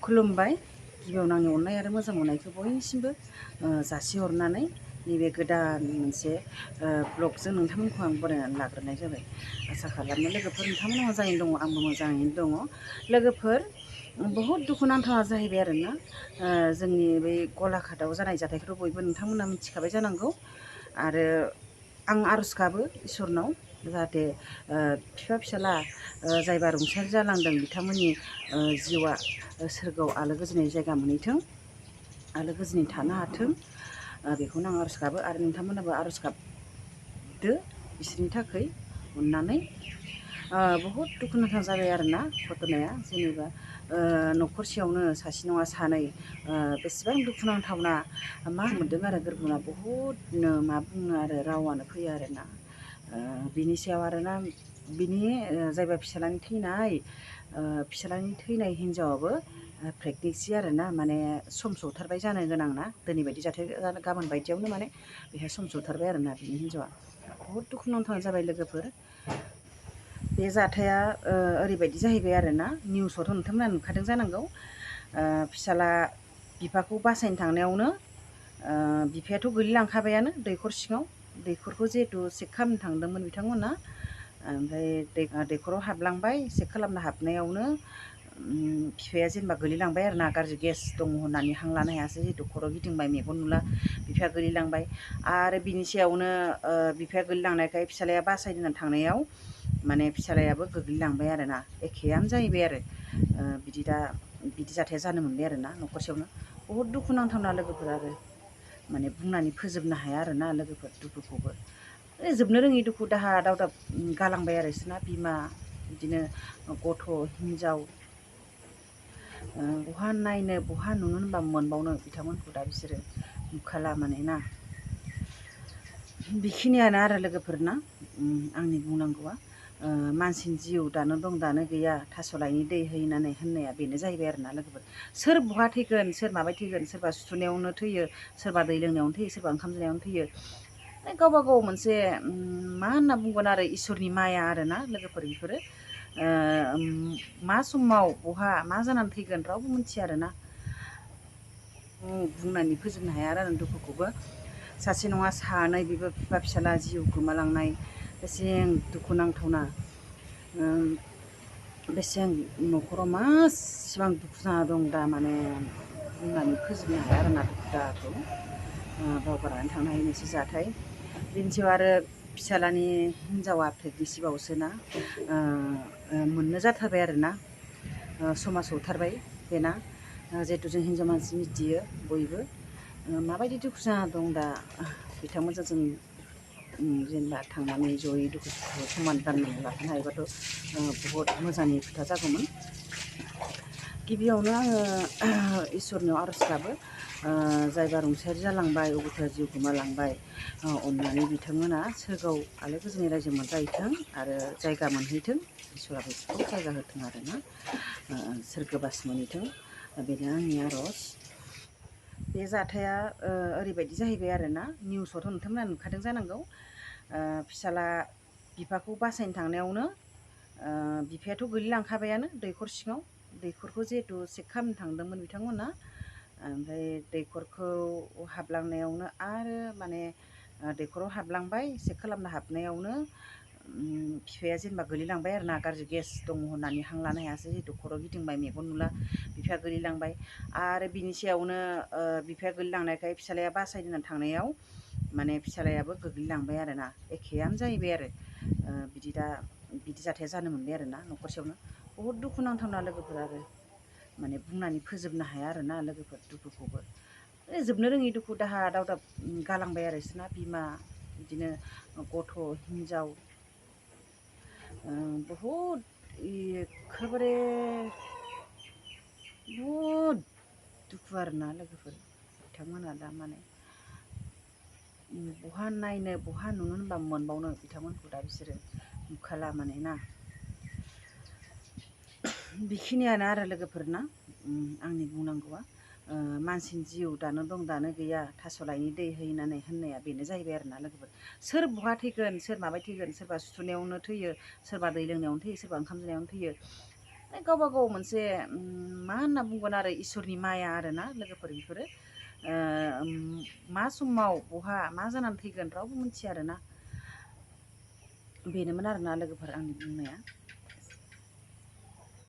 खुलुमबाय। गिबियावनो आंनि अननाय आरो मोजां मोननायखौ बयनिसिमबो जासिहरनानै नैबे गोदान मोनसे ब्लगजों नोंथांमोनखौ आं बरायनानै लाग्रोनाय जाबाय। आसा खालामो लोगोफोर नोंथांमोना मोजाङैनो दङ, आंबो मोजाङैनो दङ। लोगोफोर बहुद दुखुनांथावा जाहैबाय आरोना, जोंनि बै गलाघाटआव जानाय जाथायखौथ' बयबो नोंथांमोना मिथिखाबाय जानांगौ। आरो आं आर'ज गाबो इसोरनाव जाहाथे बिफा फिसाला जायबा रुंसारि जालांदों बिथांमोननि जिउआ सोरगोआव आलो गोजोनै जायगा मोनहैथों, आलो गोजोनै थानो हाथों, बेखौनो आं आर'ज गाबो। आरो नोंथांमोनाबो आर'ज गाबदो बिसोरनि थाखाय अननानै। बहुद दुखुनांथाव जाबाय आरोना घटनाया, जेनेबा न'खरसेयावनो सासे नङा सानै बेसेबां दुखुनांथावना मा मोनदों आरो गोरबोना बहुदनो मा बुङो आरो रावानो फैया आरोना। बिनि सायाव आरोना बिनि जायबा फिसालानि थैनाय हिनजावाबो प्रेगनेन्सि आरोना, माने सम सौथारबाय जानो गोनां ना, दिनै बायदि जाथाय गाबोन बायदियावनो माने बेहा सम सौथारबाय आरोना बिनि हिनजावा। बहुद दुखुनांथाव जाबाय लोगोफोर। बे जाथाया ओरैबायदि जाहैबाय आरोना, निउसावथ' नोंथांमोना नुखादों जानांगौ। फिसाला बिफाखौ बासायनो थांनायावनो बिफायाथ' गोलैलांखाबायानो दैखर सिङाव। दैखरखौ जिहेथु चेक खालामनो थांदोंमोन बिथांमोना, ओमफ्राय दैखराव हाबलांबाय। चेक खालामनो हाबनायावनो बिफाया जेनेबा गोलैलांबाय आरोना, गाज्रि गेस दङ होननानै हां लानो हायासै, जिहेतु खर' गिदिंबाय, मेगन नुला, बिफाया गोलैलांबाय। आरो बिनि सायावनो बिफाया गोलैलांनायखाय फिसालाया बासायनो होनना थांनायाव माने फिसालायाबो गोग्लैलांबाय आरोना, एखेयानो जाहैबाय आरो। बिदि जाथाया जानो मोनबाय आरोना न'खरसेयावनो। बहुद दुखुनांथावना लोगोफोर, आरो माने बुंनानै फोजोबनो हाया आरोना लोगोफोर दुखुखौबो। जोबनो रोङि दुखु दाहा दावदाब गालांबाय आरो बिसोरना बिमा, बिदिनो गथ' हिन्जाव, बहा नायनो बहा नुनो होनबा मोनबावनो बिथांमोनखौ दा बिसोरो नुखाला माने ना। बेखिनियानो आरो लोगोफोरना आंनि बुंनांगौआ। मानसिनि जिउ दानो दं दानो गैया, थास'लायनि दै हैनानै होननाया बेनो जाहैबाय आरोना लोगोफोर। सोर बहा थैगोन, सोर माबाय थैगोन, सोरबा सुथुनायावनो थैयो, सोरबा दै लोंनायावनो थैयो, सोरबा ओंखाम जानायावनो थैयो। गावबा गाव मोनसे मा होनना बुंगोन आरो, इसोरनि माया आरोना लोगोफोर बेफोरो। मा समाव बहा मा जानानै थैगोन रावबो मिथिया आरोना। बुंनानै फोजोबनो हाया आरो दुखुखौबो। सासे नङा सानै बेबो बिफा फिसाला जिउ गोमालांनाय, बेसेबां दुखुनांथावना, बेसेबां न'खराव मासिबां दुखु जाना दं दा, माने बुंनानै फोजोबनो हाया आरोना दुखु दाहाखौ। बावगारनानै थांनो हायै मोनसे जाथाय। बिनि सायाव आरो फिसालानि हिनजावा प्रेगनेन्सिबावसोना, मोननो जाथारबाय आरोना, समा सौथारबाय बेना। जिहेथु जों हिन्जाव मानसि मिथियो बयबो माबायदि दुखु जाना दं दा। बिथांमोनजों जों जेनेबा थांनानै जयै दुखु सुखुखौ समान राननानै लाफैनो हायोबाथ' बहुद मोजांनि खोथा जागौमोन। गिबियावनो आङो इसोरनियाव आर'ज गाबो, जायबा रुंसारि जालांबाय, अबेथा जिउ गोमालांबाय, अननानै बिथांमोना सोरगोआव आलो गोजोनै रायजो मोनजाहैथों आरो जायगा मोनहैथों। इसोरा बिसोरखौ जायगा होथों आरोना, सोरगोबास मोनहैथों, बेनो आंनि आर'ज। बे जाथाया ओरैबायदि जाहैबाय आरोना, निउसावथ' नोंथांमोना नुखादों जानांगौ। फिसाला बिफाखौ बासायनो थांनायावनो बिफायाथ' गोलैलांखाबायानो दैखर सिङाव। दैखरखौ जिहेथु चेक खालामनो थांदोंमोन बिथांमोना, ओमफ्राय दैखरखौ हाबलांनायावनो आरो माने दैखराव हाबलांबाय, चेक खालामनो हाबनायावनो बिफाया जेनेबा गोलैलांबाय आरोना, गाज्रि गेस दङ होननानै हां लानो हायासै, जिहेतु खर' गिदिंबाय, मेगन नुला, बिफाया गोलैलांबाय। आरो बिनि सायावनो बिफाया गोलैलांनायखाय फिसालाया बासायनो होनना थांनायाव माने फिसालायाबो गोग्लैलांबाय आरोना, एखेयानो जाहैबाय आरो। बिदि जाथाया जानो मोनबाय आरोना न'खरसेयावनो। बहुद दुखुनांथावना लोगोफोर, आरो माने बुंनानै फोजोबनो हाया आरोना लोगोफोर दुखुखौबो। जोबनो रोङि दुखु दाहा दावदाब गालांबाय आरो बिसोरना बिमा, बिदिनो गथ' हिन्जाव, बहुद एखेबारे बहुद दुखु आरोना लोगोफोर। बिथांमोना दा माने बहा नायनो बहा नुनो होनबा मोनबावनो बिथांमोनखौ दा बिसोरो नुखाला माने ना। बेखिनियानो आरो लोगोफोरना आंनि बुंनांगौआ। मानसिनि जिउ दानो दं दानो गैया, थास'लायनि दै हैनानै होननाया बेनो जाहैबाय आरोना लोगोफोर। सोर बहा थैगोन, सोर माबाय थैगोन, सोरबा सुथुनायावनो थैयो, सोरबा दै लोंनायावनो थैयो, सोरबा ओंखाम जानायावनो थैयो। गावबा गाव मोनसे मा होनना बुंगोन आरो इसोरनि माया आरोना लोगोफोर बेफोरो मा समाव बहा मा जानानै फैगोन रावबो मिथिया आरोना बेनोमोन आरोना लोगोफोर आंनि बुंनाया